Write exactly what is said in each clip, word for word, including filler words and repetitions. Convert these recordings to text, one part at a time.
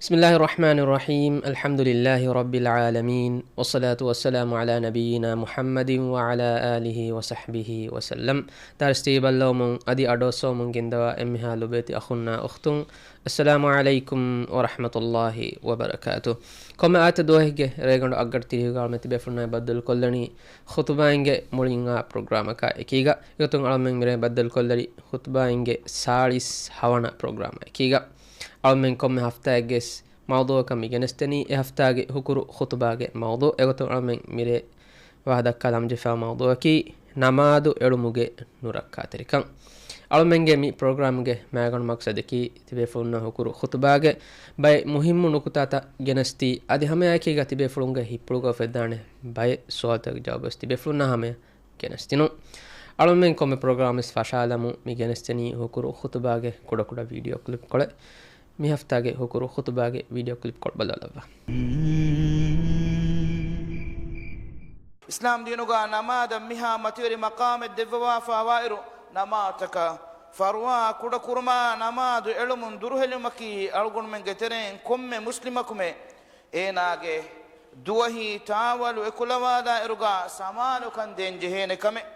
بسم الله الرحمن الرحيم. الحمد لله رب العالمين. والصلاة والسلام على نبينا محمد وعلى آله وصحبه وسلم. ދަރުސް ތިބައްލަވަމުން އަދި އަޑުއައްސަވަމުން ގެންދަވާ އެންމެހާ ލޮބުވެތި އަޚުންނާ އުޚްތުން، އައްސަލާމު ޢަލައިކުމް ވަރަޙްމަތުﷲ ވަބަރަކާތު. ކޮންމެ އާދައިގެ ރޭގަނޑު އަށްގަޑި ތިރީހުގަ އަޅުމެން ތިބޭފުޅުންނާ ބައްދަލުކޮށްލަނީ ޚުތުބާއިންގެ މުޅިން އާ ޕްރޮގްރާމަކާ އެކީގަ. އެގޮތުން އަޅުމެން މިރޭ ބައްދަލުކޮށްލަނީ ޚުތުބާއިންގެ ސާޅީސް ހަވަނަ ޕްރޮގްރާމާ އެކީގަ. އަޅުމެން ކޮންމެ ހަފްތާއެއްގެ މައުޟޫއަކަށް މި ގެނެސްދެނީ އެ ހަފްތާގެ ހުކުރު ޚުތުބާގެ މައުޟޫ. އެގޮތުން އަޅުމެން މިރޭ ވާހަކަ ދައްކާލަން ހަމަޖެހިފައިވާ މައުޟޫއަކީ ނަމާދު އެޅުމުގެ ނުރައްކާތެރިކަން. އަޅުމެންގެ މި ޕްރޮގްރާމްގެ މައިގަނޑު މަޤްޞަދަކީ ތިބޭފުޅުންނަށް ހުކުރު ޚުތުބާގެ ބައެއް މުހިއްމު ނުކުތާތައް ގެނެސްދީ، އަދި ހަމައެކީގަ ތިބޭފުޅުންގެ ހިތްޕުޅުގަ އުފެދާނެ ބައެއް ސުވާލުތަކުގެ ޖަވާބުވެސް ތިބޭފުޅުންނާ ހަމަޔަށް ގެނެސްދިނުން. އަޅުމެން ކޮންމެ ޕްރޮގްރާމެއް ފަށާލަމުން މި ގެނެސްދެނީ ހުކުރު ޚުތުބާގެ ކުޑަކުޑަ ވީޑިއޯ ކްލިޕްކޮޅެއް. މި ހަފްތާގެ ހުކުރު ޚުތުބާގެ ވީޑިއޯ ކްލިޕްކޮޅު ބަލާލައްވާ. އިސްލާމް ދީނުގަ ނަމާދަށް މިހާ މަތިވެރި މަޤާމެއް ދެއްވަވާފައިވާއިރު، ނަމާދުތަކަށް ފަރުވާ ކުޑަކުރުމާ، ނަމާދު އެޅުމުން ދުރުހެލުމަކީ އަޅުގަނޑުމެންގެ ތެރެއިން ކޮންމެ މުސްލިމަކުމެ އޭނާގެ ދުވަހީ ތާވަލު އެކުލަވާލާއިރުގަ ސަމާލުކަން ދޭން ޖެހޭނެ ކަމެއް.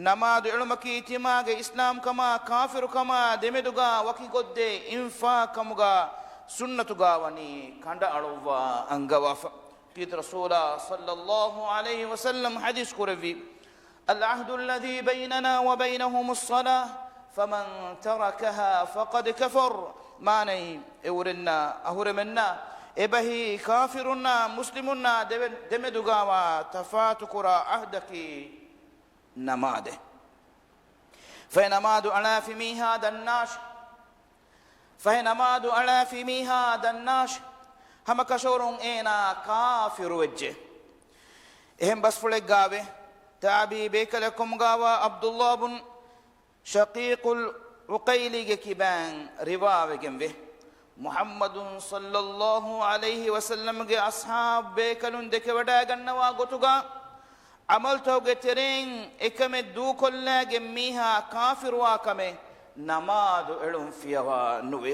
ނަމާދު އެޅުމަކީ ތިމާގެ އިސްލާމްކަމާ ކާފިރުކަމާ ދެމެދުގަ ވަކި ގޮށްދޭ އިންފާޤްކަމުގަ ސުންނަތުގަ ވަނީ ކަނޑައަޅުއްވާ އަންގަވާފަ. ކީރިތި ރަސޫލާ ޞައްލައްލާހު ޢަލައިހި ވަސައްލަމް ޙަދީޘް ކުރެއްވި، العهد الذي بيننا وبينهم الصلاة فمن تركها فقد كفر. މާނައީ، އެއުރެންނާ އަހުރެމެންނާ އެބަހީ ކާފިރުންނާ މުސްލިމުންނާ ދެވެ-، ދެމެދުގަވާ ތަފާތުކުރާ ޢަހްދަކީ ނަމާދެއް. ފަހެ ނަމާދު އަޅާފި މީހާ ދަންނާށި. ފަހެ ނަމާދު އަޅާފި މީހާ ދަންނާށި. ހަމަކަށަވަރުން އޭނާ ކާފިރުވެއްޖެ. އެހެން ބަސްފުޅެއްގައިވެ، ތާބިޢީ ބޭކަލެއް ކަމުގައިވާ ޢަބްދުﷲ ބުން ޝަޤީޤުލް ޢުޤައިލީގެ ކިބައިން ރިވާވެގެންވޭ. މުޙައްމަދު ޞައްލައްލާހު ޢަލައިހި ވަސައްލަމްގެ އަޞްޙާބު ބޭކަލުން ދެކެވަޑައިގަންނަވާ ގޮތުގަ، ޢަމަލުތަކުގެ ތެރެއިން އެކަމެއް ދޫކޮށްލައިގެން މީހާ ކާފިރުވާ ކަމެއް ނަމާދު އެޅުން ފިޔަވާ ނުވޭ.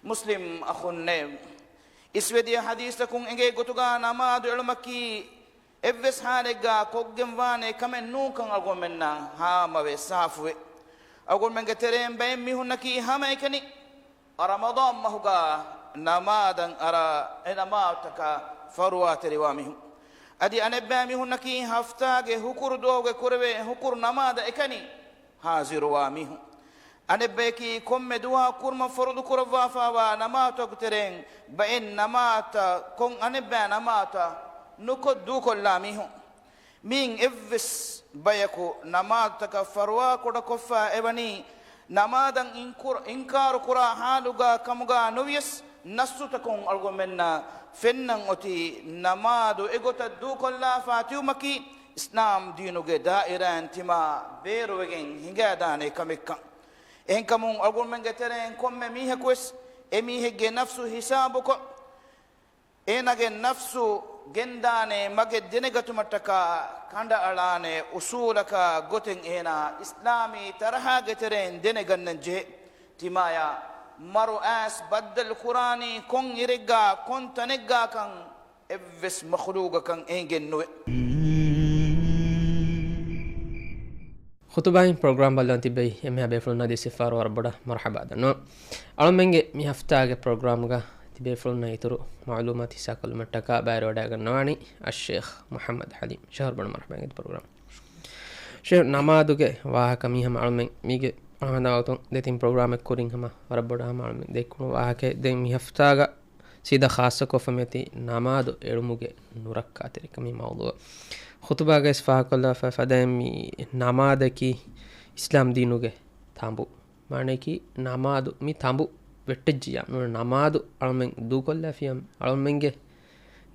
މުސްލިމް އަޚުންނޭ، އިސްވެދިޔަ ޙަދީޘްތަކުން އެނގޭ ގޮތުގަ ނަމާދު އެޅުމަކީ އެއްވެސް ޙާލެއްގަ ކޮށްގެންވާނެ ކަމެއް ނޫންކަން އަޅުގަނޑުމެންނަށް ހާމަވެ ސާފުވެ. އަޅުގަނޑުމެންގެ ތެރެއިން ބައެއް މީހުންނަކީ ހަމައެކަނި ރަމަޟާން މަހުގަ ނަމާދަށް އަރާ އެ ނަމާދުތަކަށް ފަރުވާތެރިވާ މީހުން. އަދި އަނެއްބައި މީހުންނަކީ ހަފްތާގެ ހުކުރު ދުވަހުގެ ކުރެވޭ ހުކުރު ނަމާދަށް އެކަނި ހާޒިރުވާ މީހުން. އަނެއްބަޔަކީ ކޮންމެ ދުވަހަކު ކުރުމަށް ފަރުޟު ކުރައްވާފައިވާ ނަމާދުތަކުގެ ތެރެއިން ބައެއް ނަމާދުތައް ކޮން އަނެއްބައި ނަމާދުތައް ނުކޮށް ދޫކޮށްލާ މީހުން. މިއިން އެއްވެސް ބަޔަކު ނަމާދުތަކަށް ފަރުވާ ކުޑަކޮށްފަ އެވަނީ، ނަމާދަށް އިންކުރ-، އިންކާރު ކުރާ ޙާލުގަ ކަމުގަ ނުވިޔަސް، ނައްޞުތަކުން އަޅުގަނޑުމެންނަށް ފެންނަން އޮތީ ނަމާދު އެގޮތަށް ދޫކޮށްލާފަ ތިއުމަކީ، އިސްލާމް ދީނުގެ ދާއިރާއިން ތިމާ ބޭރުވެގެން ހިނގައިދާނެ ކަމެއްކަން. އެހެންކަމުން އަޅުގަނޑުމެންގެ ތެރެއިން ކޮންމެ މީހަކުވެސް އެމީހެއްގެ ނަފްސު ހިސާބުކޮށް، އޭނާގެ ނަފްސު ގެންދާނެ މަގެއް ދެނެގަތުމަށްޓަކާ ކަނޑައަޅާނެ އުސޫލަކާ ގޮތެއް އޭނާ އިސްލާމީ ތަރަހާގެ ތެރެއިން ދެނެގަންނަން ޖެހޭ. ތިމާޔާ މަރު އައިސް ބައްދަލު ކުރާނީ ކޮން އިރެއްގާ ކޮން ތަނެއްގާކަން އެއްވެސް މަޚުލޫގަކަށް އެނގެން ނުވޭ. ޚުތުބާއިން ޕްރޮގްރާމް ބައްލަވަން ތިއްބެވި އެންމެހާ ބޭފުޅުންނަށް ދިސްވިފާރު ވަރަށް ބޮޑަށް މަރުޙަބާ ދަންނަވަން. އަޅުމެންގެ މި ހަފްތާގެ ޕްރޮގްރާމްގަ ތިބޭފުޅުންނަށް އިތުރު މަޢުލޫމާތު ހިއްސާކޮށްލުމަށްޓަކާ ބައިވެރިވަޑައިގަންނަވާނީ އައްޝޭޚް މުޙައްމަދު ޙަލީމް. ޝޭޚް ވަރަށް ބޮޑަށް މަރުޙަބާ އިނގޭތޯ ޕްރޮގްރާމް. ޝޭޚް، ނަމާދުގެ ވާހަކަ މީ ހަމަ އަޅުމެން މީގެ ހަނދާން ދެތިން ޕްރޮގްރާމެއް ކުރިން ހަމަ ވަރަށް ބޮޑަށް ހަމަ އަޅުމެން ދެއްކުނު ވާހަކައެއް. ދެން މި ހަފްތާގަ ސީދާ ޚާއްޞަކޮށްފަ މިއޮތީ ނަމާދު އެޅުމުގެ ނުރައްކާތެރިކަމީ މައުޟޫއަށް. ޚުތުބާގައި ފާހަގަކޮށްލާފަ ފަދައިން މި ނަމާދަކީ އިސްލާމް ދީނުގެ ތަނބު. މާނައަކީ ނަމާދު މި ތަނބު ވެއްޓެއްޖިއްޔާ ނުވަތަ ނަމާދު އަޅުމެން ދޫކޮށްލާފިއްޔާ އަޅުމެންގެ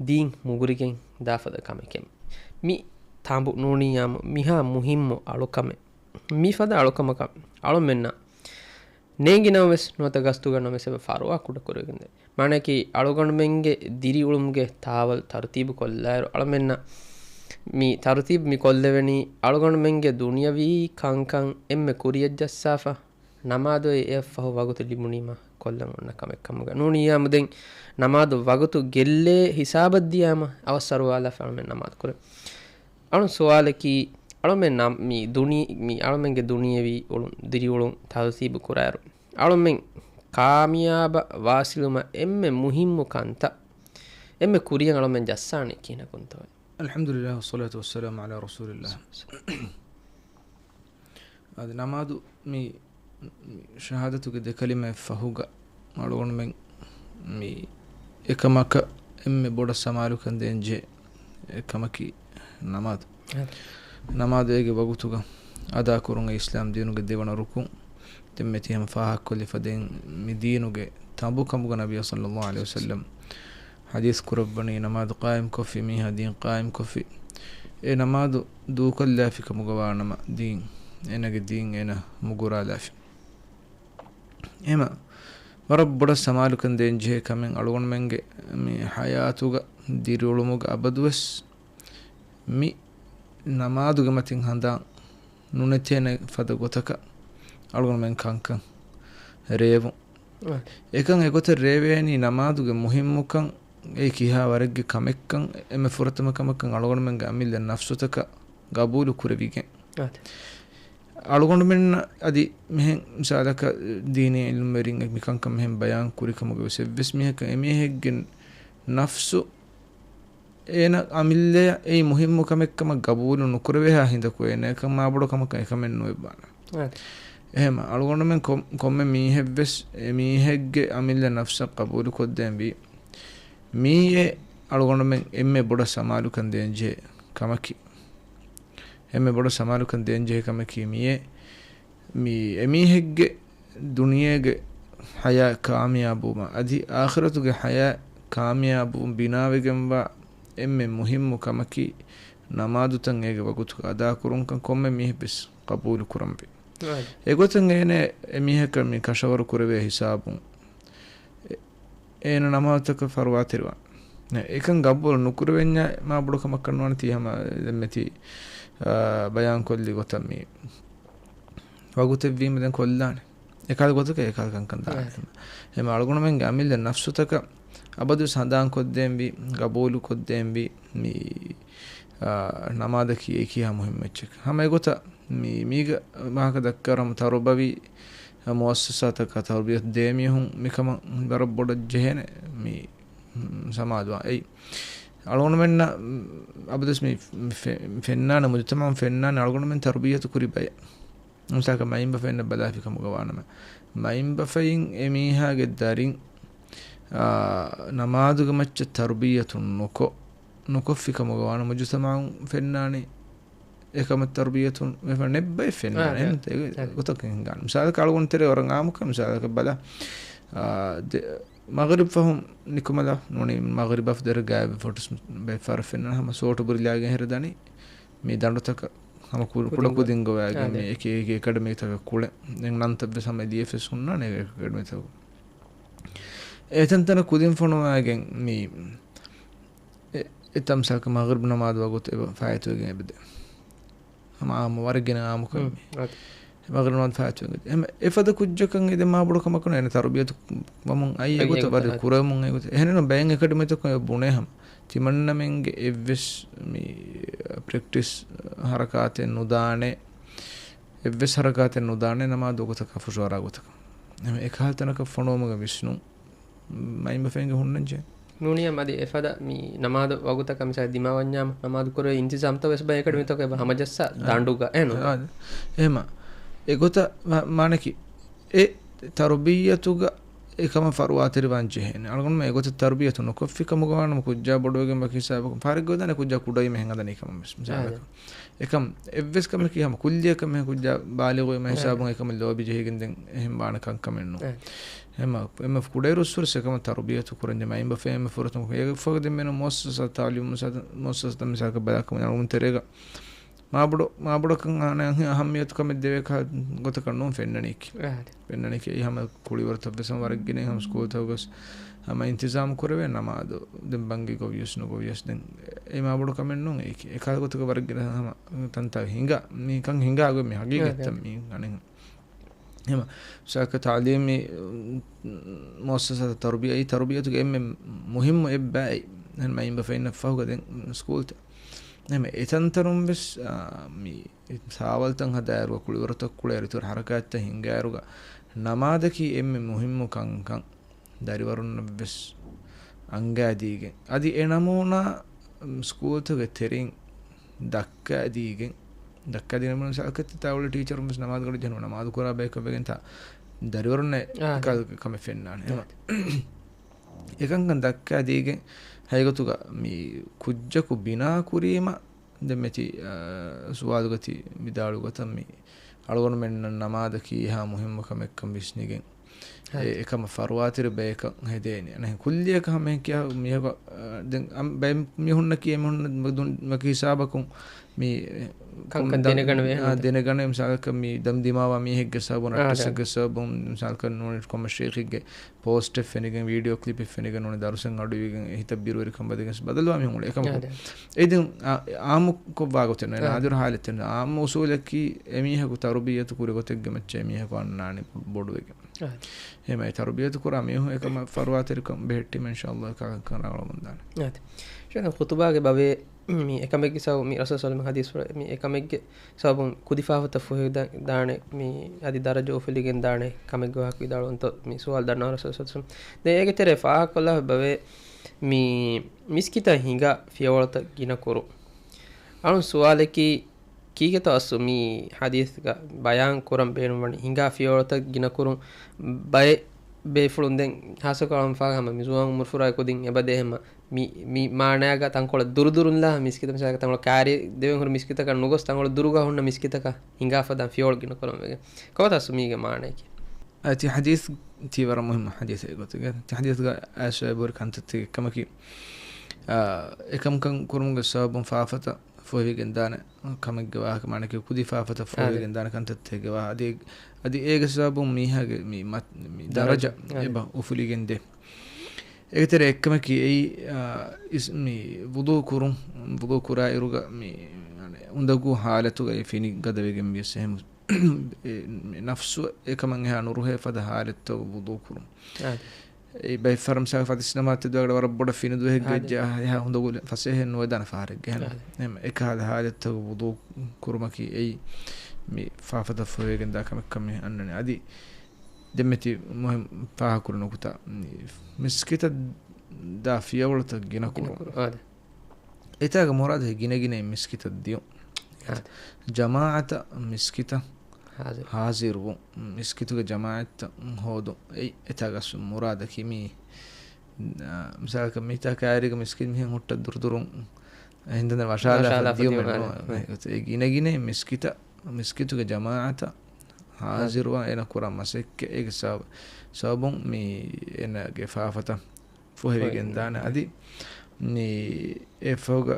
ދީން މުގުރިގެން ދާފަދަ ކަމެކޭ. މި ތަނބު ނޫނިއްޔާމު މިހާ މުހިއްމު އަޅުކަމެއް. މިފަދަ އަޅުކަމަކަށް އަޅުމެންނަށް ނޭނގި ނަމަވެސް ނުވަތަ ގަސްތުގަ ނަމަވެސް އެބަ ފަރުވާ ކުޑަކުރެވިގެންދޭ. މާނައަކީ އަޅުގަނޑުމެންގެ ދިރިއުޅުމުގެ ތާވަލް ތަރުތީބު ކޮށްލާއިރު އަޅުމެންނަށް މި ތަރުތީބު މި ކޮށްލެވެނީ އަޅުގަނޑުމެންގެ ދުނިޔަވީ ކަންކަން އެންމެ ކުރިޔަށް ޖައްސާފަ، ނަމާދު އޮތް އެއަށްފަހު ވަގުތު ލިބުނީމަ ކޮށްލަން އޮންނަ ކަމެއް ކަމުގަ ނޫނިއްޔާމު ދެން ނަމާދު ވަގުތު ގެއްލޭ ހިސާބަށް ދިޔާމަ އަވަސް އަރުވާލާފަ އަޅުމެން ނަމާދު ކުރޭ. އަޅުން ސުވާލަކީ، އަޅުމެން ނަމް-، މި ދުނި-، މި އަޅުމެންގެ ދުނިޔެވީ އުޅުން، ދިރިއުޅުން ތަރުތީބު ކުރާއިރު، އަޅުމެން ކާމިޔާބަށް ވާސިލުމަށް އެންމެ މުހިއްމު ކަންތައް، އެންމެ ކުރިޔަށް އަޅުމެން ޖައްސާނީ ކިހިނަކުންތޯ؟ الحمد لله والصلاة والسلام على رسول الله. އަދި ނަމާދު މި، މި ޝަހާދަތުގެ ދެ ކަލިމައެއް ފަހުގަ އަޅުގަނޑުމެން މި އެކަމަކަށް އެންމެ ބޮޑަށް ސަމާލުކަން ދޭން ޖެހޭ އެއް ކަމަކީ ނަމާދު. ނަމާދު އޭގެ ވަގުތުގަ އަދާކުރުން އެ އިސްލާމް ދީނުގެ ދެވަނަ ރުކުން. ދެންމެ ތި ހަމަ ފާހަގަކޮށްލި ފަދައިން މި ދީނުގެ ތަނބު ކަމުގަ ނަބިއްޔާ ޞައްލައްލާހު ޢަލައިހި ވަސައްލަމް ޙަދީޘް ކުރައްވަނީ، ނަމާދު ޤާއިމްކޮށްފި މީހާ ދީން ޤާއިމްކޮށްފި. އެ ނަމާދު ދޫކޮށްލާފި ކަމުގަ ވާނަމަ ދީން، އޭނަގެ ދީން އޭނަ މުގުރާލާފި. އެހެމަ ވަރަށް ބޮޑަށް ސަމާލުކަން ދޭން ޖެހޭ ކަމެއް އަޅުގަނޑުމެންގެ މި ޙަޔާތުގަ ދިރިއުޅުމުގަ އަބަދުވެސް މި ނަމާދުގެ މަތިން ހަނދާން ނުނެތޭނެ ފަދަ ގޮތަކަށް އަޅުގަނޑުމެން ކަންކަން ރޭވުން. އެކަން އެގޮތަށް ރޭވޭނީ ނަމާދުގެ މުހިއްމުކަން، އެ ކިހާ ވަރެއްގެ ކަމެއްކަން، އެންމެ ފުރަތަމަ ކަމަކަށް އަޅުގަނޑުމެންގެ އަމިއްލަ ނަފްސުތަކަށް ގަބޫލު ކުރެވިގެން. އަދި އަޅުގަނޑުމެންނަށް އަދި މިހެން މިސާލަކަށް ދީނީ ޢިލްމުވެރިން މިކަންކަން މިހެން ބަޔާން ކުރިކަމުގަ ވެސް އެއްވެސް މީހަކަށް އެމީހެއްގެ ނަފްސު އޭނަ އަމިއްލަޔަށް އެއީ މުހިއްމު ކަމެއްކަމަށް ގަބޫލު ނުކުރެވޭހާ ހިނދަކު އޭނަޔަކަށް މާ ބޮޑު ކަމަކަށް އެކަމެއް ނުވެއްވާނެ. އެހެމަ އަޅުގަނޑުމެން ކޮ-، ކޮންމެ މީހެއްވެސް އެމީހެއްގެ އަމިއްލަ ނަފްސަށް ގަބޫލުކޮށްދޭންވީ މީއޭ އަޅުގަނޑުމެން އެންމެ ބޮޑަށް ސަމާލުކަން ދޭންޖެހޭ ކަމަކީ. އެންމެ ބޮޑަށް ސަމާލުކަން ދޭންޖެހޭ ކަމަކީ މިއޭ މި އެމީހެއްގެ ދުނިޔޭގެ ޙަޔާތް ކާމިޔާބުވުމަށް އަދި އާޚިރަތުގެ ޙަޔާތް ކާމިޔާބުވުން ބިނާވެގެންވާ އެންމެ މުހިއްމު ކަމަކީ ނަމާދުތައް އޭގެ ވަގުތުގަ އަދާކުރުންކަން ކޮންމެ މީހެއްވެސް ޤަބޫލު ކުރަންވީ. އެގޮތުން އޭނަ އެމީހަކަށް މި ކަށަވަރު ކުރެވޭ ހިސާބުން އޭނަ ނަމާދުތަކަށް ފަރުވާތެރިވާން. އެކަން ގަބޫލު ނުކުރެވެންޏާ މާ ބޮޑު ކަމަކަށް ނުވާނެ. ތީ ހަމަ ދެންމެ ތީ، އާ، ބަޔާން ކޮށްލި ގޮތަށް މި ވަގުތެއްވީމަ ދެން ކޮށްލާނެ. އެކާލަ ގޮތަކަށް އެކާލަ ކަންކަން ދާނެ. އެހެމަ އަޅުގަނޑުމެންގެ އަމިއްލަ ނަފްސުތަކަށް އަބަދުވެސް ހަނދާން ކޮށްދޭންވީ، ގަބޫލު ކޮށްދޭންވީ މި، އާ، ނަމާދަކީ އެކިހާ މުހިއްމު އެއްޗެއް. ހަމަ އެގޮތަށް މި، މީގަ ވާހަކަ ދައްކާރަމު ތަރުބަވީ މުއައްސަސާތަކަށް ތަރުބިޔަތު ދޭ މީހުން މިކަމަށް ވަރަށް ބޮޑަށް ޖެހޭނެ މި، މް، ސަމާލުވާ. އެއީ އަޅުގަނޑުމެންނަށް، މް، އަބަދުވެސް މި ފެ-، ފެންނާނެ، މުޖުތަމަޢުން ފެންނާނެ އަޅުގަނޑުމެން ތަރުބިޔަތު ކުރި ބަޔަށް. މިސާލަކަށް މައިންބަފައިންނަށް ބަލާފި ކަމުގަ ވާނަމަ، މައިންބަފައިން އެމީހާގެ ދަރިން، އާ، ނަމާދުގެ މައްޗަށް ތަރުބިޔަތު ނުކޮށް، ނުކޮށްފި ކަމުގަ ވާނަމަ މުޖުތަމަޢުން ފެންނާނީ އެކަމަށް ތަރުބިޔަތު ނުވެފަ ނެއްބައެއް ފެންނާނެ. އާ، އެހެން އާ. ގޮތަކަށް ހިނގާނެ. މިސާލަކަށް އަޅުގަނޑު ތެރޭ ވަރަށް އާއްމުކޮށް މިސާލަކަށް ބަލާ، އާ، ދެ-، މަޣްރިބް ފަހުން ނިކުމެލާ ނޫނީ މަޣްރިބާ ދެރަ ގާތްވެ ފޮޓުސް ބައެއް ފަހަރަށް ފެންނަން ހަމަ ސޯޓު ބުރިލާގެން ހެރަދާނީ މި ދަނޑުތަކަށް ހަމަ ކު-، ކުޑަ ކުދިން ގޮވާގެން މި އެކި އެކި އެކަޑަމީތަކަށް ކުޅެ. ދެން ނަންތައްވެސް ހަމަ ލިޔެފެސް ހުންނާނެ އެކަޑަމީތަކު. އެތަންތަނަށް ކުދިން ފޮނުވާގެން މި އެ-، އެތަން މިސާލަކަށް މަޣްރިބް ނަމާދު ވަގުތު އެބަ ފާއިތުވެގެން އެބަދޭ. ހަމަ އާއްމު ވަރަށް ގިނަ އާއްމުކޮށް މި މަޣްރިބް ނަމާދު ފާއިތުވެގެން އެ-، އެފަދަ ކުއްޖަކަށް އެދެ މާ ބޮޑު ކަމަކު ނޭނެ ތަރުބިޔަތު ވަމުން އައި އެގޮތަށް ވަރި ކުރަމުން އެގޮތަށް. އެހެނެއްނު ބައެއް އެކަޑަމީތަކުން އެ ބުނޭ ހަމަ ތިމަންނަމެންގެ އެއްވެސް މި ޕްރެކްޓިސް ހަރަކާތެއް ނުދާނެ، އެއްވެސް ހަރަކާތެއް ނުދާނެ ނަމާދު ގޮތަކަށް ފުށުއަރާ ގޮތަކަށް. އެހެން އެކަހަލަ ތަނަކަށް ފޮނުވުމުގެ ވިސްނުން މައިންބަފައިންގެ ހުންނަންޖެ. ނޫނިއްޔާ މަދި އެފަދަ މި ނަމާދު ވަގުތަކަށް މިސާލަށް ދިމާވަންޏާމު ނަމާދު ކުރެވޭ އިންތިޒާމްތައް ވެސް ބައެއް އެކަޑަމީތަކު އެބަ ހަމަޖައްސާ ދާނޑުގަ އެހެން. އެހެމަ އެގޮތަށް މާ-، މާނަކީ އެ ތަރުބިއްޔަތުގަ އެކަމަށް ފަރުވާތެރިވާން ޖެހޭނެ. އަޅުގަނޑުމެން އެގޮތަށް ތަރުބިއްޔަތު ނުކޮށްފި ކަމުގަ ވާނަމަ ކުއްޖާ ބޮޑުވެގެން ވަކި ހިސާބަކުން ފާރެއްގަ އޮތްދާނެ ކުއްޖާ ކުޑައިމަ ހެނގަދަނީ ކަމަށް ވެސް މިސާލަކަށް. އެކަމް އެއްވެސް ކަމަކީ ހަމަ ކުއްލިއަކަށް މި ކުއްޖާ ބާލިޣުވީމަ ހިސާބުން އެކަމަށް ލޯބި ޖެހިގެން ދެން އެހެން ވާނެ ކަންކަމެއް ނޫން. އެމަ، އެމަ ކުޑައިރުއްސުރެސް އެކަމަށް ތަރުބިޔަތު ކުރަންޖެ މައިންބަފައިން އެމެ ފުރަތަމަ އެގަ ފަގަ ދެންމެނު މުއައްސަސާ ތާލީމު މުއައްސަސާ، މުއައްސަސާތައް މިސާލަކަށް ބަލާކަމު އަޅުގަނޑު ތެރޭގަ މާބޮޑު، މާބޮޑަކަށް އަހައްމިޔަތު ކަމެއް ދެވޭ ކަ-، ގޮތަކަށް ނޫން ފެންނަނީކީ. ފެންނަނީކީ އެއީ ހަމަ ކުޅިވަރުތައް ވެސް ހަމަ ވަރަށް ގިނަ ހަމަ ސްކޫލްތަކުގަސް ހަމަ އިންތިޒާމް ކުރެވޭ ނަމާދު. ދެން ބަންގި ގޮވިޔަސް ނުގޮވިޔަސް ދެން އެ މާބޮޑު ކަމެއް ނޫން އެއީކީ. އެކާ ގޮތަކަށް ވަރަށް ގިނަ ހަމަ ތަންތާ ހިނގާ، މިކަން ހިނގާ ގޮތް މި ހަގީގަތްތައް މި އަނެއް. ހެމަ ސާކަ ތަޢުލީމީ މުއައްސަސާތައް ތަރުބިޔަތް، ތަރުބިޔަތުގެ އެންމެ މުހިއްމު އެއްބައި މައިންބަފައިންނަށް ފަހުގަ ދެން ސްކޫލްތައް. ހެމަ އެތަންތަނުން ވެސް، އާ، މި ސާވަލްތައް ހަދާއިރުގަ، ކުޅިވަރުތައް ކުޅޭ އިތުރު ހަރަކާތްތައް ހިންގާއިރުގަ، ނަމާދަކީ އެންމެ މުހިއްމު ކަންކަން ދަރިވަރުންނަށް ވެސް އަންގާދީގެން، އަދި އެ ނަމޫނާ ސްކޫލްތަކުގެ ތެރެއިން ދައްކާދީގެން، ދައްކާދީގެން މިސާލަކަށް ތި ތާވަޅު ޓީޗަރުން ވެސް ނަމާދު ގަޑި ޖެހުނު ނަމާދު ކުރާ ބަޔަކަށް ވެގެން ތާ ދަރިވަރުންނަށް އާ، އެކަލް ކަމެއް ފެންނާނެ. އެކަންކަން ދައްކާދީގެން ހަގީގަތުގަ މި ކުއްޖަކު ބިނާ ކުރީމަ ދެން މެތި، އާ، ސުވާލުގަތި ވިދާޅު ގޮތަށް މި އަޅުގަނޑުމެންނަށް ނަމާދަކީ އެހާ މުހިއްމު ކަމެއްކަން ވިސްނިގެން، އެ، އެކަމަށް ފަރުވާތެރި ބަޔަކަށް ހެދޭނެ. އަނެއް ކުއްލިއަކަށް ހަމައެކަ މީހަކު، އާ، ދެން އަން-، ބައެއް މީހުންނަކީ އެމީހުންނަށް ދުން ވަކި ހިސާބަކުން މި ކަންކަން ދަން-، ދެނެގަނެވޭ އާ، ހަމަ. ދެނެގަނެ މިސާލަކަށް މި ދަން ދިމާވާ މީހެއްގެ ސަބަބުން، އާ، އައްޓެސްއެއްގެ ސަބަބުން މިސާލަކަށް ނޫނީ ކޮންމެ ޝޭޚެއްގެ ޕޯސްޓެއް ފެނިގެން، ވީޑިއޯ ކްލިޕެއް ފެނިގެން ނޫނީ ދަރުސެއް އަޑުއިވިގެން އެ ހިތަށް ބިރުވެރިކަން ބަދެގެން ބަދަލުވާ މީހުން އެކަމަކު. އާ، ދެން. އެއިދިން އާ، އާއްމުކޮށްވާ ގޮތެއް ނުވޭ، އާ، ނާދިރު ހާލަތެއް ނުވޭ. އާއްމު އުސޫލަކީ އެމީހަކު ތަރުބިޔަތު ކުރި ގޮތެއްގެ މައްޗަށް އެމީހަކު އަންނާނެ ބޮޑުވެގެން. އާ. އެހެމަ އެ ތަރުބިޔަތު ކުރާ މީހުން އެކަމަށް ފަރުވާތެރިކަން ބެހެއްޓީމަ އިންޝާﷲ އެކަން ރަނގަޅުވަމުންދާނެ. އާ. ޝޭޚް ޚުތުބާގެ ބަވޭ މި އެކަމެއްގެ ސަބަބު މި ރަސޫލު ސަލްމަ ޙަދީޘް މި އެކަމެއްގެ ސަބަބުން ކުދި ފާފަތައް ފޮހެދާ-، ދާނެ މި އަދި ދަރަޖަ އުފުލިގެން ދާނެ ކަމެއްގެ ވާހަކަ ވިދާޅުވަންތޯ މި ސުވާލު ދަންނަވާ ރަސޫލު ސަލްމަ. ދެން އޭގެ ތެރޭ ފާހަގަކޮށްލާފަ ބަވޭ މި މިސްކިތަށް ހިނގާ ފިޔަވަޅުތައް ގިނަ ކުރުން. އަޅުން ސުވާލަކީ ކީކޭތޯ އަސްލު މި ޙަދީޘްގަ ބަޔާން ކުރަން ބޭނުންވަނީ ހިނގާ ފިޔަވަޅުތައް ގިނަ ކުރުން ބައެއް ބޭފުޅުން ދެން ހާއްސަކޮށް އަޅުން ފާހަގަ ހަމަ މި ޒުވާން އުމުރުފުރާ ކުދިން އެބަދޭ ހަމަ މި، މި މާނައިގަ ތަންކޮޅެއް ދުރުދުރުންލާ މިސްކިތަށް މިސާލަކަށް ތަންކޮޅެއް ކާރި ދެވެން ހުރި މިސްކިތަކަށް ނުގޮސް ތަންކޮޅެއް ދުރުގަ ހުންނަ މިސްކިތަކަށް ހިނގާފަ ދާން ފިޔަވަޅު ގިނަ ކުރަން ވެގެން. ކޮބާތޯ އަސްލު މީގެ މާނައަކީ؟ އަ، ތި ޙަދީޘް ތީ ވަރަށް މުހިއްމު ޙަދީޘެއް ގޮތުގަ. ތި ޙަދީޘްގަ އާއިޝާ އެބަހުރި ކަންތައްތަކެއް ކަމަކީ، އާ، އެކަންކަން ކުރުމުގެ ސަބަބުން ފާފަތައް ފޮހެވިގެން ދާނެ ކަމެއްގެ ވާހަކަ، މާނައަކީ ކުދި ފާފަތައް އާދެ. ފޮހެވިގެން ދާނެ ކަންތައްތަކެއްގެ ވާހަކަ. އަދި، އަދި އޭގެ ސަބަބުން މީހާގެ މި މަ-، މި ދަރަޖަ ދަރަޖަ. އާދެ. އެބަ އުފުލިގެން ދޭ. އޭގެ ތެރޭ އެއްކަމަކީ އެއީ، އާ، އިސް-، މި ވުޟޫ ކުރުން، ވުޟޫ ކުރާ އިރުގަ މި، އުނދަގޫ ހާލަތުގައި ފިނި ގަދަވެގެން ވިޔަސް އެހެން އެ، މި ނަފްސު އެކަމަށް އެހާ ނުރުހޭ ފަދަ ހާލަތްތަކުގަ ވުޟޫ ކުރުން. އާދެ. އެ ބައެއް ފަހަރު މިސާލަކަށް ފަތިސް ނަމާދު ތެދުވާގަޑަ ވަރަށް ބޮޑަށް ފިނި ދުވަހެއްގަ އާދެ. އެއްޗެއް އެހާ ހުނދަގުލެއް ފަސޭހައެއް ނުވެދާނެ ފަހަރެއްގަ އެހެން. އާދެ. އެމަ އެކަހަލަ ހާލަތްތަކުގަ ވުޟޫ ކުރުމަކީ އެއީ މި ފާފަތައް ފޮހެވިގެން ދާ ކަމެއްކަން މި އަންނަނީ. އަދި ދެންމެތި މުހިން ފާހަކުރި ނުކުތާ، މި މިސްކިތަށް ދާ ފިޔަވަޅުތައް ގިނަ ގިނަ ކުރުން. ކުރުން. އާދެ. އެތާގަ މުރާދު ހެ ގިނަގިނައިން މިސްކިތަށް ދިޔުން. އާދެ. ޖަމާޢަތަށް މިސްކިތަށް ހާޒިރު. ހާޒިރުވުން. މިސްކިތުގެ ޖަމާޢަތްތައް ހޯދުން. އެއް-، އެތާގަސް މުރާދަކީ މީ، އާ، މިސާލަކަށް މިތާ ކައިރީގަ މިސްކިތް މިހެން ހުއްޓަ ދުރުދުރުން އެހިނދަން ވަށާލާފަ ވަށާލާފަ ދިޔުމެއް ދިޔުމެއް ނޫން. ނޫން. އެ ގިނަގިނައިން މިސްކިތަށް، މިސްކިތުގެ ޖަމާޢަތަށް ހާޒިރުވާ އޭނަ ކުރާ މަސައްކަތް އޭގެ ސަބަބު-، ސަބަބުން މީ އޭނަގެ ފާފަތައް ފޮހެވިގެން ދާނެ. އަދި މި އެ ފަހުގަ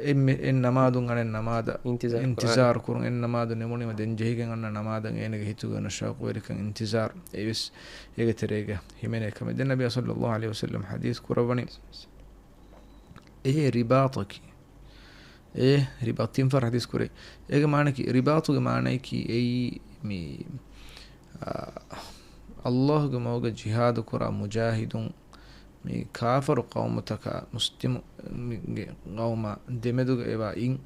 އެ މި-، އެއް ނަމާދުން އަނެއް ނަމާދަށް އިންތިޒާރު ކުރުން. އިންތިޒާރު ކުރުން. އެއް ނަމާދު ނިމުނީމަ ދެން ޖެހިގެން އަންނަ ނަމާދަށް އޭނަގެ ހިތުގަ އަންނަ ޝައުޤުވެރިކަން އިންތިޒާރު އެވެސް އޭގެ ތެރޭގަ ހިމެނޭ ކަމެއް. ދެން ނަބީ ޞައްލައްލާހު ޢަލައިހި ވަސައްލަމަ ޙަދީޘް ކުރައްވަނީ އެ ރިބާޠަކީ. އެ ރިބާ-، ތިން ފަހަރު ޙަދީޘް ކުރޭ. އޭގެ މާނައަކީ، ރިބާޠުގެ މާނައަކީ އެއީ މި، އާ، ﷲ ގެ މަގުގަ ޖިހާދު ކުރާ މުޖާހިދުން މި ކާފަރު ޤައުމުތަކާ މުސްލިމު-، މި ގެ ޤައުމާ ދެމެދުގަ އެވާ އިން،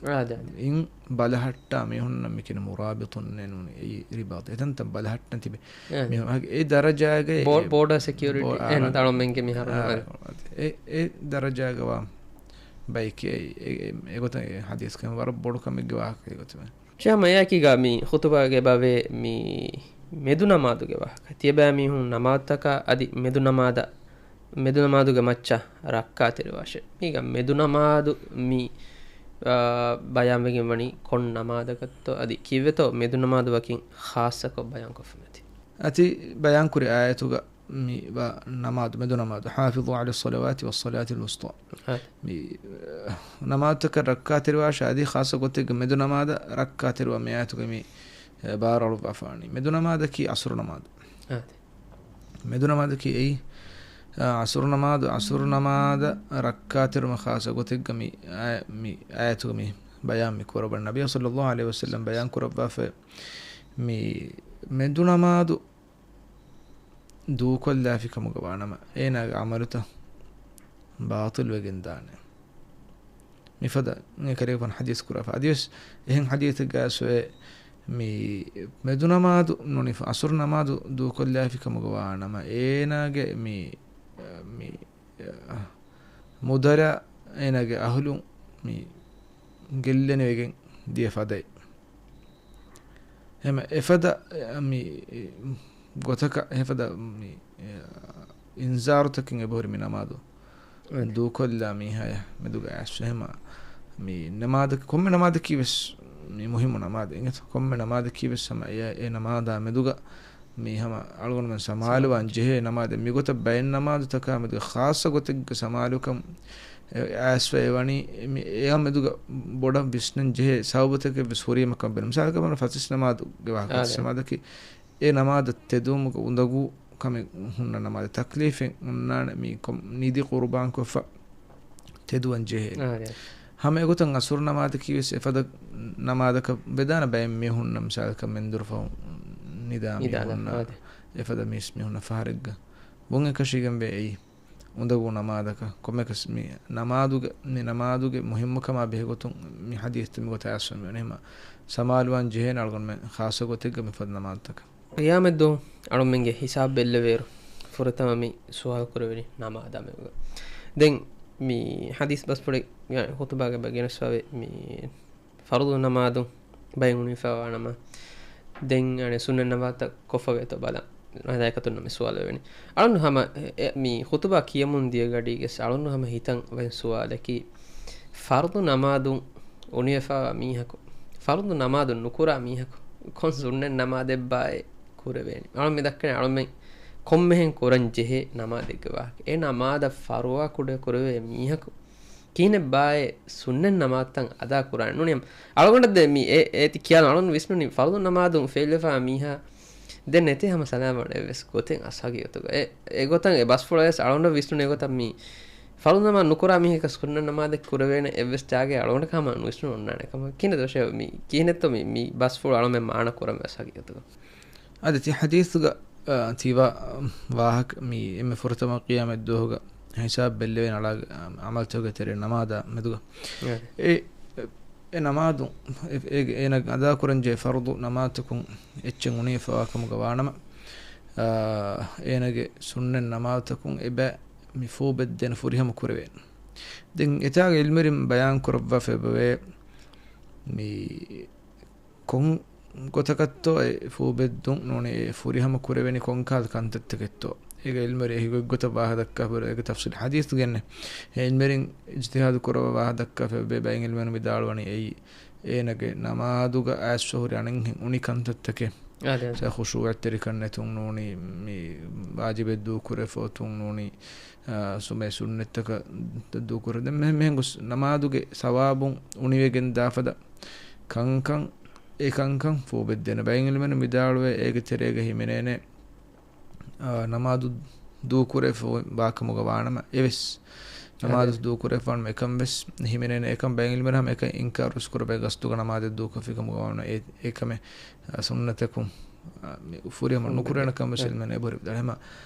އާދެ، އާދެ. އިން ބަލަހައްޓާ މީހުންނަށް މި ކިޔަނީ މުރާބިޠުންނޭ ނޫނީ. އެއީ ރިބާޠު. އެތަންތަން ބަލަހައްޓަން ތިބޭ. އާދެ. މީހުން އެ ދަރަޖާގައި ބޯ-، ބޯޑަރ ސެކިއުރިޓީ. ބޯ-، އާ، އެހެން ރަ-، އަޅުމެންގެ މިހާރު އާ، އާދެ. އެ، އެ ދަރަޖާގަވާ ބައެކޭ އެ، އެ، އެގޮތަށް އެ ޙަދީޘް ކަމެއް ވަރަށް ބޮޑު ކަމެއްގެ ވާހަކަ އެގޮތަށް. ޝޭޚް މަޔާކީގަ މި ޚުތުބާގެ ބަވޭ މި މެދު ނަމާދުގެ ވާހަކަ. ތިޔަބައިމީހުން ނަމާދުތަކާ އަދި މެދު ނަމާދަށް، މެދު ނަމާދުގެ މައްޗަށް ރައްކާތެރިވާށޭ. މީގަ މެދު ނަމާދު މި، އާ، ބަޔާންވެގެން ވަނީ ކޮން ނަމާދަކަށްތޯ އަދި ކީއްވެތޯ މެދު ނަމާދު ވަކިން ޚާއްޞަކޮށް ބަޔާންކޮށްފަ ނެތި. އަދި ބަޔާންކުރި އާޔަތުގަ މި ވާ ނަމާދު، މެދު ނަމާދު، حافظوا على الصلوات والصلاة الوسطى. އާ. މި، އަ، ނަމާދުތަކަށް ރައްކާތެރިވާށޭ އަދި ޚާއްޞަ ގޮތެއްގަ މެދު ނަމާދަށް ރައްކާތެރިވާ މި އާޔަތުގަ މި، އެ، ބާރުއަޅުއްވާފާނީ. މެދު ނަމާދަކީ ޢަޞްރު ނަމާދު. އާ. މެދު ނަމާދަކީ އެއީ، އަ، ޢަޞްރު ނަމާދު، ޢަޞްރު ނަމާދަށް ރައްކާތެރިވުމަށް ޚާއްޞަ ގޮތެއްގަ މި އާ-، މި އާޔަތުގަ މި ބަޔާން މި ކުރައްވަނީ. ނަބީ ޞައްލައްލާހު ޢަލައިހި ވަސައްލަމް ބަޔާން ކުރައްވާފަ މި މެދު ނަމާދު ދޫކޮށްލާފި ކަމުގަ ވާނަމަ، އޭނާގެ ޢަމަލުތައް ބާޠިލްވެގެން ދާނެ. މިފަދަ އެކަލޭގެފާނު ޙަދީޘް ކުރާފަ. އަދިވެސް އެހެން ޙަދީޘެއްގައި އައިސްފައި މި މެދު ނަމާދު ނޫނީ ޢަޞުރު ނަމާދު ދޫކޮށްލާފި ކަމުގަ ވާނަމަ، އޭނާގެ މި، މި، މުދަލާ އޭނާގެ އަހުލުން މި ގެއްލެނިވެގެން ދިޔަ ފަދައިން. ހަމަ އެފަދަ މި ގޮތަކަށް އެފަދަ މި އިންޒާރުތަކެއް އެބަހުރި މި ނަމާދު އަދި. ދޫކޮށްލާ މީހާޔާ މެދުގަ އައިސް. ހަމަ މި ނަމާދަކީ، ކޮންމެ ނަމާދަކީ ވެސް މި މުހިއްމު ނަމާދެއް އިނގޭތޯ. ކޮންމެ ނަމާދަކީ ވެސް ހަމަ އެ، އެ ނަމާދާ މެދުގަ މި ހަމަ އަޅުގަނޑުމެން ސަމާލުވާން ޖެހޭ ނަމާދެއް. މިގޮތަށް ބައެއް ނަމާދުތަކާ މެދުގަ ޚާއްޞަ ގޮތެއްގެ ސަމާލުކަން އައިސްފައި ވަނީ، މި އެއާ މެދުގަ ބޮޑަށް ވިސްނަން ޖެހޭ ސަބަބުތަކެއް ވެސް ހުރީމަ ކަން ބެލުން. މިސާލަކަށް ފަސް ނަމާދުގެ ވާހަކަ، އާދެ. ފަސް ނަމާދަކީ އެ ނަމާދަށް ތެދުވުމުގަ އުނދަގޫ ކަމެއް ހުންނަ ނަމާދެއް. ތަކްލީފެއް ހުންނާނެ މި ކޮ-، ނިދި ޤުރުބާންކޮށްފަ ތެދުވަން ޖެހޭ. އާދެ. ހަމަ އެގޮތަށް ޢަޞުރު ނަމާދަކީ ވެސް އެފަދަ ނަމާދަކަށް ވެދާނެ. ބައެއް މީހުންނަށް މިސާލަކަށް މެންދުރު ފަހުން ނިދާ ނިދާ، މީހުންނަށް އާދެ. އެފަދަ މީސް މީހުންނަށް ފަހަރެއްގަ ވުން އެކަށީގެންވޭ އެއީ. އުނދަގޫ ނަމާދަކަށް ކޮންމެކަސް މި ނަމާދުގެ، މި ނަމާދުގެ މުހިއްމުކަމާ ބެހޭގޮތުން މި ޙަދީޘްތައް މިގޮތަށް އައިސްފަ މިވަނީ. ހަމަ ސަމާލުވާން ޖެހޭނެ އަޅުގަނޑުމެން ޚާއްޞަ ގޮތެއްގަ މިފަދަ ނަމާދުތަކަށް. ޤިޔާމަތްދުވަހު އަޅުމެންގެ ހިސާބު ބެއްލެވޭއިރު ފުރަތަމަ މި ސުވާލު ކުރެވެނީ ނަމާދާ މެދުގަ. ދެން މި ޙަދީޘް ބަސްފުޅެއް ޚުތުބާގަ ބަގެނެސްފަވޭ މި ފަރުޟު ނަމާދު ބައި އުނިފަވާނަމަ، ދެން އަނެއް ސުންނަތް ނަމާދުތައް ކޮށްފަވޭތޯ ބަލަން. މަލާއިކަތުންނަށް މި ސުވާލު ވެވެނީ. އަޅުން ހަމަ އެ، އެ، މި ޚުތުބާ ކިޔަމުން ދިޔަ ގަޑީގެ އަޅުން ހަމަ ހިތަން ވެން ސުވާލަކީ، ފަރުޟު ނަމާދު އުނިވެފަވާ މީހަކު، ފަރުޟު ނަމާދު ނުކުރާ މީހަކު، ކޮން ސުންނަތް ނަމާދެއްބާއޭ ކުރެވޭނެ؟ އަޅުން މި ދައްކަނީ އަޅުމެން ކޮންމެހެން ކުރަން ޖެހޭ ނަމާދެއްގެ ވާހަކަ. އެ ނަމާދަށް ފަރުވާ ކުޑަ ކުރެވޭ މީހަކު، ކިހިނެއްބާއޭ ސުންނަތް ނަމާދުތައް އަދާ ކުރާނެ؟ ނޫނީ އަޅުގަނޑަށް ދެ މި އެ، އޭތި ކިޔާ އަޅުން ވިސްނުނީ ފަރުޟު ނަމާދުން ފެއިލްވެފާ މީހާ ދެން ނެތޭ ހަމަ ސަލާމަށް އެއްވެސް ގޮތެއް އަސް ހަގީގަތުގަ. އެ، އެގޮތަށް އެ ބަސްފުޅަށް ވެސް އަޅުގަނޑަށް ވިސްނުނީ އެގޮތަށް މި ފަރުޟު ނަމާދު ނުކުރާ މީހަކަށް ސުންނަތް ނަމާދެއް ކުރެވޭނެ އެއްވެސް ޖާގައެއް އަޅުގަނޑަކަށް ހަމަ ނުވިސްނުން އޮންނާނެ ކަމަށް. ކިހިނެއްތޯ މި، މި، ކިހިނެއްތޯ މި، މި ބަސްފުޅު އަޅުމެން މާނަ ކުރަން ވެސް ހަގީގަތުގަ؟ އަދި ތި ޙަދީޘުގަ، އާ، ތިބާ، އާ، ވާހަކަ މި އެންމެ ފުރަތަމަ ޤިޔާމަތްދުވަހުގަ ހިސާބު ބެއްލެވޭނެ އަޅާގެ، އާ، ޢަމަލުތަކުގެ ތެރެއިން ނަމާދާ މެދުގަ. އެ. އެ، އެ ނަމާދު، އެ، އޭގެ، އޭނަ އަދާކުރަންޖެހޭ ފަރުޟު ނަމާދުތަކުން އެއްޗެއް އުނިވެފަވާ ކަމުގަ ވާނަމަ، އާ، އޭނަގެ ސުންނަތް ނަމާދުތަކުން އެބަ މި ފޫބެއްދޭނެ ފުރިހަމަ ކުރެވޭނެ. ދެން އެތާގެ ޢިލްމުވެރިން ބަޔާން ކުރައްވާފަ އެބަވޭ މި ކޮން ގޮތަކަށްތޯ އެ ފޫބެއްދުން ނޫނީ އެ ފުރިހަމަ ކުރެވެނީ ކޮންކަހަލަ ކަންތައްތަކެއްތޯ؟ އޭގެ ޢިލްމުވެރި އެހި ގޮތްގޮތަށް ވާހަކަ ދައްކާފަ އޭގެ ތަފްސީލް ޙަދީޘް ގެންނެ. އެ ޢިލްމުވެރިން އިޖްތިހާދު ކުރައްވާ ވާހަކަ ދައްކާފަ އެބަ ބައެއް ޢިލްމުވެރިން ވިދާޅުވަނީ އެއީ އޭނަގެ ނަމާދުގަ އައިސްފަ ހުރި އަނެއްހެން އުނި ކަންތައްތަކެއް. އާދެ، އާދެ. ސަ ޚުޝޫޢަތްތެރިކަން ނެތުން ނޫނީ، މި ވާޖިބެއް ދޫކުރެފަ އޮތުން ނޫނީ، އާ، ސުމޭ ސުންނަތްތަކަށް ދޫކުރެ. ދެން މެ-، މެހެން ގޮސް ނަމާދުގެ ސަވާބުން އުނިވެގެން ދާފަދަ ކަންކަން، އެ ކަންކަން ފޫބެއްދޭނެ. ބައެއް ޢިލްމުވެރިން ވިދާޅުވޭ އޭގެ ތެރޭގަ ހިމެނޭނެ، އާ، ނަމާދު ދޫކުރެފަ ވާކަމުގަ ވާނަމަ އެވެސް. ނަމާދު އާދެ. ދޫކުރެފަ ވާނަމަ އެކަން ވެސް ހިމެނޭނެ. އެކަން ބައެއް ޢިލްމުވެރިން ހަމަ އެކަން އިންކާރު ވެސް ކުރައްވާ ގަސްދުގަ ނަމާދެއް ދޫކޮށްފި ކަމުގަ ވާނަމަ އެ، އެކަމެއް، އާ، ސުންނަތަކުން، އާ، މި ފުރިހަމަ ނުކުރޭނެ ކަން ވެސް އެ. ޢިލްމުވެރިން އެބަހުރި ވިދާޅުވޭ. ހަމަ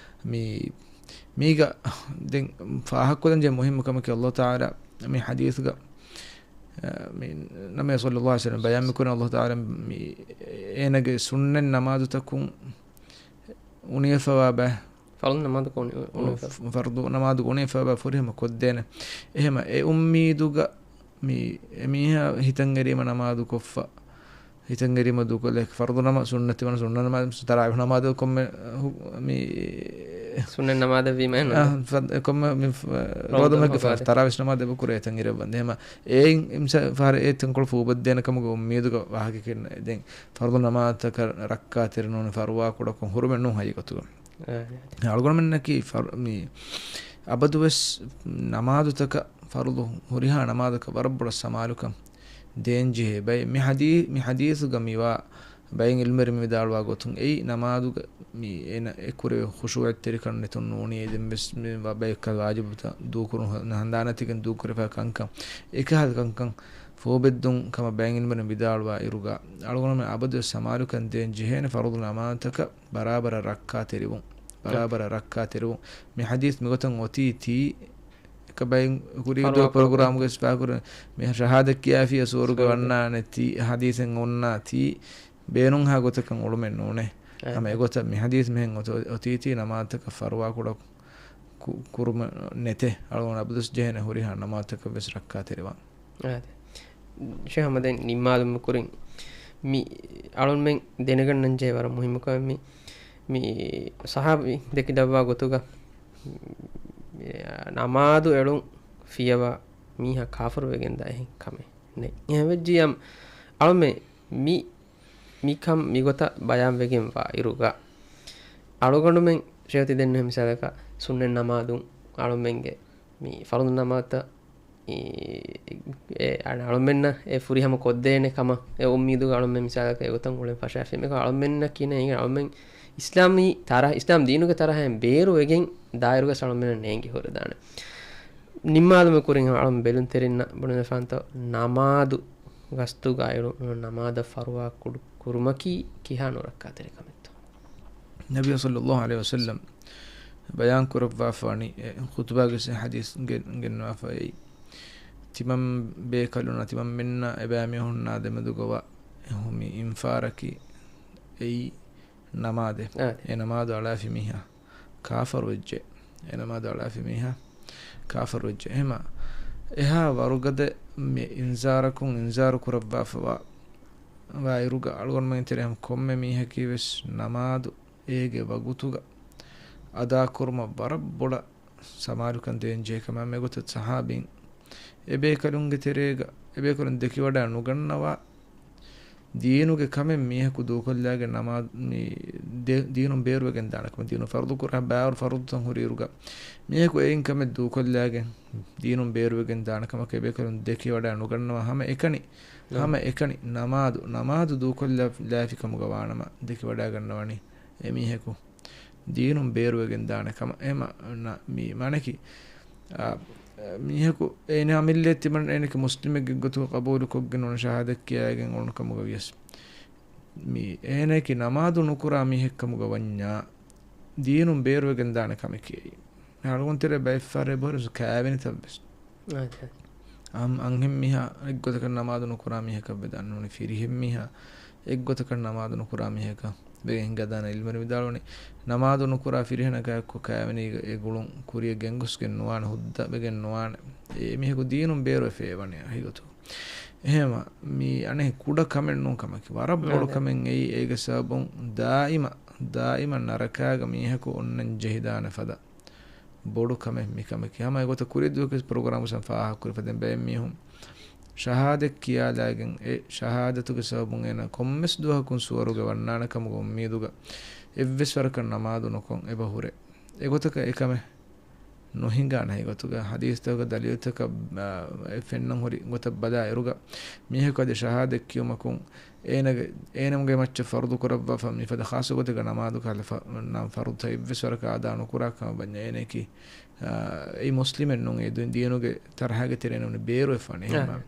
މި، މީގަ ދެން ފާހަގަކޮށްލަން ޖެހޭ މުހިއްމު ކަމަކީ ﷲ ތަޢާލާ މި ޙަދީޘްގަ، އާ، މި ނަބިއްޔާ ޞައްލައްލާހު ޢަލައިހި ވަސައްލަމަ ބަޔާން މިކުރަނީ ﷲ ތަޢާލާ މި އޭނަގެ ސުންނަތް ނަމާދުތަކުން އުނިވެފަވާ ބަ-، ފަރުޟު ނަމާދު ކޮ-، އުނި-، އުނިވެފަ. ފަރުޟު ނަމާދު އުނިވެފަވާ ބަ ފުރިހަމަ ކޮށްދޭނެ. އެހެމަ އެ އުއްމީދުގަ މި އެމީހާ ހިތަށް އެރީމަ ނަމާދު ކޮށްފަ، ހިތަށް އެރީމަ ދޫކޮށްލެ ފަރުޟު ނަމާ-، ސުންނަތް ވަނަ ސުންނަތް ނަމާދު، ތަރާވީޙު ނަމާދު ކޮންމެ ހު-، މި ސުންނަތް ނަމާދެއް ވީމަ އެއް ނޫން. އާ، ފަ-، ކޮންމެ މި ފ-، ރޯދަ މަހުގެ ފަ-، ތަރާވީޙު ނަމާދު އެބަ ކުރޭ ހިތަށް އެރިއްވަން. އެހެމަ އެއިން އިމްސާ ފަހަރަށް އެ ތަންކޮޅު ފޫބެއްދޭނެ ކަމުގެ އުއްމީދުގަ ވާހަކަ ކިޔަން. ދެން ފަރުޟު ނަމާދުތަކަށް ރައްކާތެރި ނޫނީ ފަރުވާ ކުޑަކޮށް ހުރުމެއް ނޫން ހަގީގަތުގަ. އަޅުގަނޑުމެންނަކީ ފަރު-، މި އަބަދުވެސް ނަމާދުތަކަށް، ފަރުޟު ހުރިހާ ނަމާދަކަށް ވަރަށް ބޮޑަށް ސަމާލުކަން ދޭންޖެހޭ ބައެއް. މި ޙަދީ-، މި ޙަދީޘުގަ މިވާ ބައެއް ޢިލްމުވެރިން ވިދާޅުވާ ގޮތުން އެއީ ނަމާދުގަ މި އޭނަ އެ ކުރެވޭ ޚުޝޫޢަތްތެރިކަން ނެތުން ނޫނީ. ދެން ވެސް މި ވަ-، ބައެއްކަލަ ވާޖިބުތައް ދޫކުރުން ހަ-، ހަނދާން ނެތިގެން ދޫކުރެފާ ކަންކަން، އެކަހަލަ ކަންކަން ފޯބެއްދުން ކަމަށް ބައެއް ޢިލްމުވެރިން ވިދާޅުވާ އިރުގަ، އަޅުގަނޑުމެން އަބަދުވެސް ސަމާލުކަން ދޭން ޖެހޭނެ ފަރުޟު ނަމާދުތަކަށް ބަރާބަރަށް ރައްކާތެރިވުން. ބަރާބަރަށް ރައްކާތެރިވުން. މި ޙަދީޘް މިގޮތަށް އޮތީ ތީ، އެކަ ބައި ކުރީ ދުވަ ފަރުވާ ޕްރޮގްރާމުގެ ސްޕާކުރ މި ޝަހާދަތް ކިޔާފިޔަ ސުވަރުގެ ސުވަރުގެ. ވަންނާނެ ތީ، ޙަދީޘެއް އޮންނާ ތީ، ބޭނުންހާ ގޮތަކަށް އުޅުމެއް ނޫނޭ. އެ. ހަމަ އެގޮތަށް މި ޙަދީޘް މިހެން އޮތ-، އޮތީތީ ނަމާދުތަކަށް ފަރުވާ ކުޑަ ކު-، ކުރުމެއް ނެތޭ. އަޅުގަނޑު އަބަދުސް ޖެހޭނެ ހުރިހާ ނަމާދުތަކަށް ވެސް ރައްކާތެރިވާން. އާދެ. ޝޭޚް ހަމަ ދެން ނިންމާލުމުގެ ކުރިން މި އަޅުންމެން ދެނެގަންނަން ޖެހޭ ވަރަށް މުހިއްމު ކަމެއް މި، މި ޞަޙާބީ ދެކިލައްވާ ގޮތުގަ، ނަމާދު އެޅުން ފިޔަވާ މީހާ ކާފަރު ވެގެންދާ އެހެން ކަމެއް ނެތް. އެހެން ވެއްޖިއްޔާ އަޅުމެން މި މިކަން މިގޮތަށް ބަޔާންވެގެން ވާ އިރުގަ، އަޅުގަނޑުމެން ޝޭޚް ތި ދެންނެވި މިސާލަކަށް ސުންނަތް ނަމާދުން އަޅުމެންގެ މި ފަރުޟު ނަމާދުތައް އި-، އެ، އަޅުމެންނަށް އެ ފުރިހަމަ ކޮށްދޭނެ ކަމަށް އެ އުއްމީދުގަ އަޅުމެން މިސާލަކަށް އެގޮތަށް އުޅެން ފަށާފި. އެކަމަކު އަޅުމެންނަށް ކިހިނެއް އަޅުމެން އިސްލާމީ ތަރަ-، އިސްލާމް ދީނުގެ ތަރަހައިން ބޭރުވެގެން ދާއިރުގަ އަޅުމެންނަށް ނޭނގި ހުރެދާނެ. ނިންމާލުމުގެ ކުރިން އަޅުން ބެލުންތެރިންނަށް ބުނެފާންތޯ، ނަމާދު ގަސްތުގައި ނަމާދަށް ފަރުވާ ކުޑު ކުރުމަކީ ކިހާ ނުރައްކާތެރި ކަމެއްތޯ؟ ނަބީ ޞައްލައްލާހު ޢަލައިހި ވަސައްލަމް ބަޔާން ކުރައްވާފާނީ، އެ ޚުތުބާގެ ޙަދީޘް ގެ-، ގެންނަވާފައި، ތިމަން ބޭކަލުންނާ ތިމަންމެންނާ އެބައިމީހުންނާ ދެމެދުގަވާ މި އިންފާރަކީ އެއީ ނަމާދެއް. އާ. އެ ނަމާދު އަޅާފި މީހާ ކާފަރުވެއްޖެ. އެ ނަމާދު އަޅާފި މީހާ ކާފަރުވެއްޖެ. އެހެމަ އެހާ ވަރުގަދަ މި އިންޒާރަކުން އިންޒާރު ކުރައްވާފަވާ ވާ އިރުގަ އަޅުގަނޑުމެން ތެރެ ހަމަ ކޮންމެ މީހަކީ ވެސް ނަމާދު އޭގެ ވަގުތުގަ އަދާކުރުމަށް ވަރަށް ބޮޑަށް ސަމާލުކަން ދޭން ޖެހޭ ކަމެއް. އެގޮތަށް ޞަޙާބީން އެބޭކަލުންގެ ތެރޭގަ އެބޭކަލުން ދެކިވަޑައި ނުގަންނަވާ ދީނުގެ ކަމެއް މީހަކު ދޫކޮށްލާގެން ނަމާ-، މި ދެ-، ދީނުން ބޭރުވެގެން ދާނެ ކަމަށް، ދީނު ފަރުޟު ކުރާ ބާވަރު ފަރުޟުތައް ހުރިއިރުގަ މީހަކު އެއިން ކަމެއް ދޫކޮށްލާގެން ދީނުން ބޭރުވެގެން ދާނެ ކަމަކަށް އެބޭކަލުން ދެކިވަޑައި ނުގަންނަވާ ހަމަ އެކަނި، ނަ. ހަމަ އެކަނި ނަމާދު، ނަމާދު ދޫކޮށްލާ-، ލާފި ކަމުގަ ވާނަމަ ދެކިވަޑައިގަންނަވަނީ އެމީހަކު ދީނުން ބޭރުވެގެން ދާނެ ކަމަށް. އެ މަ-، ނަ-، މި މާނައަކީ، އާ، މީހަކު އޭނަ އަމިއްލައަށް ތިމަން އޭނަކީ މުސްލިމެއްގެ ގޮތުގަ ޤަބޫލުކޮށްގެން ނޫން ޝަހާދަތް ކިޔައިގެން އުޅުނު ކަމުގަ ވިޔަސް، މި އޭނައަކީ ނަމާދު ނުކުރާ މީހެއް ކަމުގަ ވަންޏާ، ދީނުން ބޭރުވެގެން ދާނެ ކަމެކޭ. އަޅުގަނޑު ތެރޭ ބައެއްފަހަރަށް އެބަހުރި ކާވެނިތައް ވެސް. އާ، އަން-، އަންހެން މީހާ އެއްގޮތަކަށް ނަމާދު ނުކުރާ މީހަކަށް ވެދާނެ ނޫނީ، ފިރިހެން މީހާ އެއްގޮތަކަށް ނަމާދު ނުކުރާ މީހަކަށް ވެގެން ހިނގާދާނެ. އިލްމުވެރިން ވިދާޅުވަނީ، ނަމާދު ނުކުރާ ފިރިހެނަކާއެކު ކާވެނީގަ އެ ގުޅުން ކުރިޔަށް ގެންގޮސްގެން ނުވާނެ، ހުއްދަ ވެގެން ނުވާނެ. އެ މީހަކު ދީނުން ބޭރުވެފައި ވަނީ އެހިގޮތު. އެހެންވީމަ، މީ އަނެއް ކުޑަ ކަމެއް ނޫން ކަމަކީ. ވަރަށް ބޮޑު އާ، ކަމެއް އެއީ. އޭގެ ސަބަބުން ދާއިމަށް، ދާއިމަށް ނަރަކާގަ މީހަކު އޮންނަން ޖެހިދާނެ ފަދަ ބޮޑު ކަމެއް މިކަމަކީ. ހަމަ އެގޮތަށް ކުރީ ދުވަހު ޕްރޮގްރާމް ފާހަގަކުރި ފަދައިން ބައެއް މީހުން ޝަހާދަތް ކިޔާލާގެން އެ ޝަހާދަތުގެ ސަބަބުން އޭނަ ކޮންމެސް ދުވަހަކުން ސުވަރުގެ ވަންނާނެ ކަމުގެ އުއްމީދުގަ އެއްވެސް ވަރަކަށް ނަމާދު ނުކޮށް އެބަ ހުރޭ. އެގޮތަކަށް އެކަމެއް ނުހިނގާނެ ހަގީގަތުގަ ޙަދީޘްތަކުގެ ދަލީލުތަކަށް، އާ، އެ ފެންނަން ހުރި ގޮތަށް ބަލާ އިރުގަ، މީހަކު އަދި ޝަހާދަތް ކިޔުމަކުން އޭނަގެ، އޭނަމުގެ މައްޗަށް ފަރުޟު ކުރައްވާފަ މިފަދަ ޚާއްޞަ ގޮތެއްގަ ނަމާދު ކަހަލަ ފަ-، ނަމް ފަރުޟުތައް އެއްވެސް ވަރަކަށް އަދާ ނުކުރާ ކަމަށް ވަންޏާ އޭނައަކީ، އާ، އެއީ މުސްލިމެއް ނޫން، އެ ދު-، ދީނުގެ ތަރަހަގެ ތެރޭ ނޫނީ ބޭރުވެފާނެ. އެހެންވީމަ، އާ،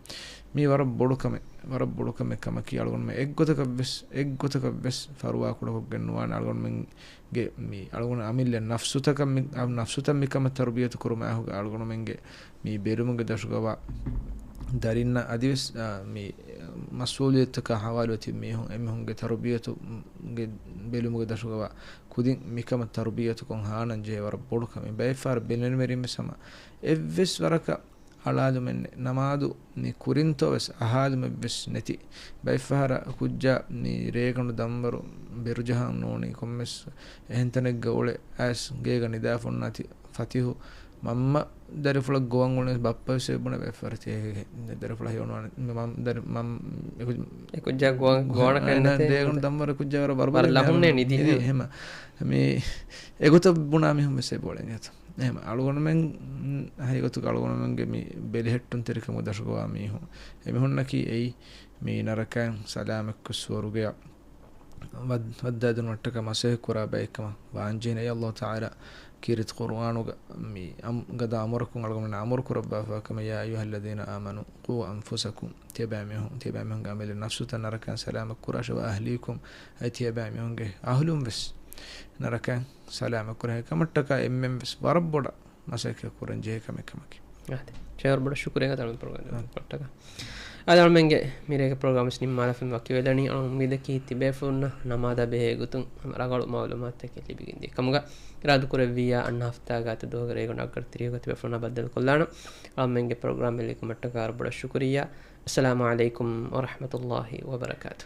މީ ވަރަށް ބޮޑު ކަމެއް، ވަރަށް ބޮޑު ކަމެއް ކަމަކީ އަޅުގަނޑުމެން އެއްގޮތަކަށްވެސް، އެއްގޮތަކަށްވެސް ފަރުވާ ކުޑަކޮށްގެން ނުވާނެ. އަޅުގަނޑުމެން ގެ މި އަޅުގަނޑު އަމިއްލަ ނަފްސުތަކަށް މި، އަ، ނަފްސުތައް މިކަމަށް ތަރުބިޔަތު ކުރުމާ އަހުގަ އަޅުގަނޑުމެންގެ މި ބެލުމުގެ ދަށުގަވާ ދަރިންނަށް އަދިވެސް، އަ، މި މަސްއޫލިއްޔަތުތަކާ ހަވާލުވެ ތިބި މީހުން އެމީހުންގެ ތަރުބިޔަތު ގެ ބެލުމުގެ ދަށުގަވާ ކުދިން މިކަމަށް ތަރުބިޔަތުކޮށް ހާނަން ޖެހޭ ވަރަށް ބޮޑު ކަމެއް. ބައެއްފަހަރު ބެލެނިވެރިން ވެސް ހަމަ އެއްވެސް ވަރަކަށް އަޅާލުމެއް ނެ-، ނަމާދު މި ކުރިންތޯ ވެސް އަހާލުމެއް ވެސް ނެތި. ބައެއްފަހަރަށް ކުއްޖާ މި ރޭގަނޑު ދަންވަރު ބެރުޖަހަން ނޫނީ ކޮންމެސް އެހެން ތަނެއްގަ އުޅެ އައިސް ގޭގަ ނިދާފަ އޮންނާތީ ފަތިހު މަންމަ ދަރިފުޅަށް ގޮވަން އުޅެނީ ބައްޕަ ވެސް އެބުނެ ބައެއްފަހަރަށް ތި ދަރިފުޅާ ހެޔޮނުވާނެ މަ-، މަ-، ދަރި-، މަން-، އެކު-، އެކުއްޖާ ގޮވަން، ގޮވަނަކަށް ނަ-، ނެތޭ. ރޭގަނޑު ދަންވަރު އެކުއްޖާ ވަރަށް ވަރުބަލި ވަރަށް ލަހުންނޭ ނިދި. އެ، އެހެމަ. މި އެގޮތަށް ބުނާ މީހުން ވެސް އެބައުޅެން އެތަ. އެހެމަ އަޅުގަނޑުމެން، ހަގީގަތުގަ އަޅުގަނޑުމެންގެ މި ބެލެހެއްޓުންތެރިކަމުގެ ދަށުގަވާ މީހުން، އެމީހުންނަކީ އެއީ މި ނަރަކައިން ސަލާމަތްކޮށް ސުވަރުގެއަށް ވައް-، ވައްދާދިނުމަށްޓަކާ މަސައްކަތް ކުރާ ބައެއްކަމަށް ވާންޖެހޭނެ. އެއީ ﷲ ތަޢާލާ ކީރިތި ޤުރުއާނުގަ މި އަމް-، ގަދަ އަމުރަކުން އަޅުގަނޑުމެން އަމުރު ކުރައްވާފަ ކަމަށް، يا أيها الذين آمنوا قوا أنفسكم، ތިޔަބައިމީހުން، ތިޔަބައިމީހުންގެ އަމިއްލަ ނަފްސުތައް ނަރަކައިން ސަލާމަތް ކުރާށޭ، وأهليكم، އަދި ތިޔަބައިމީހުންގެ އަހުލުން ވެސް ނަރަކައިން ސަލާމަތް ކުރާށޭ. ކަމަށްޓަކާ އެންމެން ވެސް ވަރަށް ބޮޑަށް މަސައްކަތް ކުރަން ޖެހޭ ކަމެއް ކަމަކީ. އާދެ. ޝޭޚް ވަރަށް ބޮޑަށް ޝުކުރިއްޔާ ތަޅުމި ޕްރޮގްރާމް ކޮށްޓަކަ. އާދެ، އަޅުމެންގެ މިރޭގެ ޕްރޮގްރާމް ވެސް ނިންމާލަފަ ވަކިވެލަނީ. އަޅު އުއްމީދަކީ ތިބޭފުޅުންނަށް ނަމާދާ ބެހޭ ގޮތުން ހަމަ ރަނގަޅު މައުލޫމާތުތަކެއް ލިބިގެންދިޔަ ކަމުގަ. އިރާދަ ކުރެއްވިއްޔާ އަންނަ ހަފްތާގަ އަތު ދުވަހުގެ ރޭގަނޑު އަށްގަޑި ތިރީހުގަ ތިބޭފުޅުންނާ ބައްދަލުކޮށްލާނަން. އަޅުމެންގެ ޕްރޮގްރާމް ލިބި ކަމަށްޓަކާ ވަރަށް ބޮޑަށް ޝުކުރިއްޔާ. السلام عليكم ورحمة الله وبركاته.